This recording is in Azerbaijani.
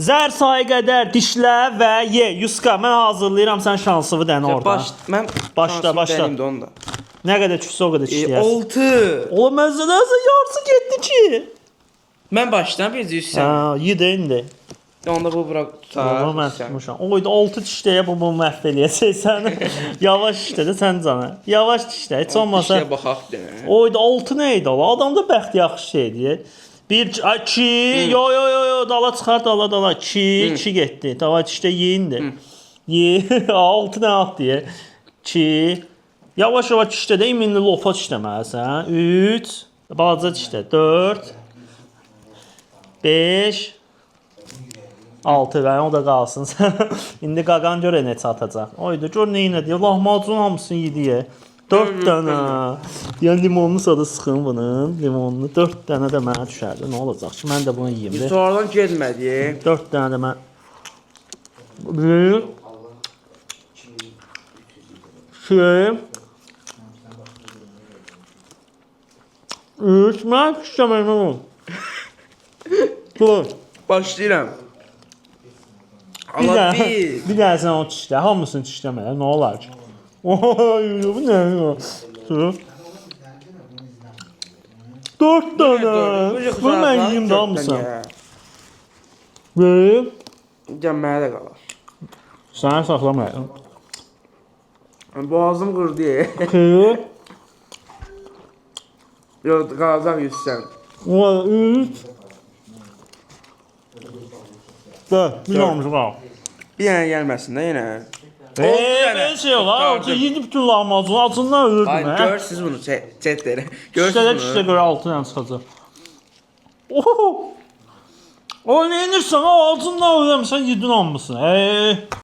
Zər sayı qədər dişlə və ye. Yuska, mən hazırlayıram, sən şansını dənə orada. Baş, mən Başla, şansımı başla. dənəyim də onda. Nə qədər düşsə o qədər dişləyərsən. 6. Ola məzələrsə yarısı getdi ki. Mən başdan bir sən. Hə, ye də indi. Onda bu bura tutar. Baba mən sən. tutmuşam. Oyda 6 dişləyə bu məhv eləyəcək səni. Yavaş dişlə də sən canı. Yavaş dişlə. Heç olmasa. Dişləyə baxaq bir dənə. Oyda 6 nə idi ola? Adamda bəxt yaxşı şeydir. 1 2 yo yo yo yo dala çıxar dala dala 2 2 getdi. Davay dişlə ye indi. Ye 6 nə atdı ye. 2 Yavaş yavaş dişlə də indi lopa dişləməlisən. 3 balaca dişlə 4 5 6 və o da qalsın. İndi qaqan görə neçə atacaq. Oyda gör nə elədi. Lahmacun hamısını yedi ye. 4 dənə. Yəni limonlu sada sıxın bunun. Limonlu 4 dənə də mənə düşərdi. Nə olacaq ki, mən də bunu yeyim də. Sonradan getmədi. 4 dənə də mən 1 2 3 mən pişləməyim oğlum. Dur. Başlayıram. Bir Allah dənə, bir. bir dənə sən onu dişlə, hamısını dişləmə, nə olar ki? Oy, bu nə? Dur. 4 dənə. Bunu mən yeyim də hamısını. Bir. Gəl mənə də qalar. Sənə saxlamayayım. Boğazım qurdu. 2 Yox, qalacaq yüzsən. 3 4 Bir olmuş qal. Bir dənə gəlməsin də yenə. Belə şey olar. Qurtardım. Yedi bütün lahmacunu acından ölürdüm. Ay, hə? görürsüz bunu, çək deyirəm. Dişlərə Görürsüz dişlə bunu. görə 6 dənə çıxacaq. Oho! O nə edirsən? O acından ölürəm, sən yedin hamısını.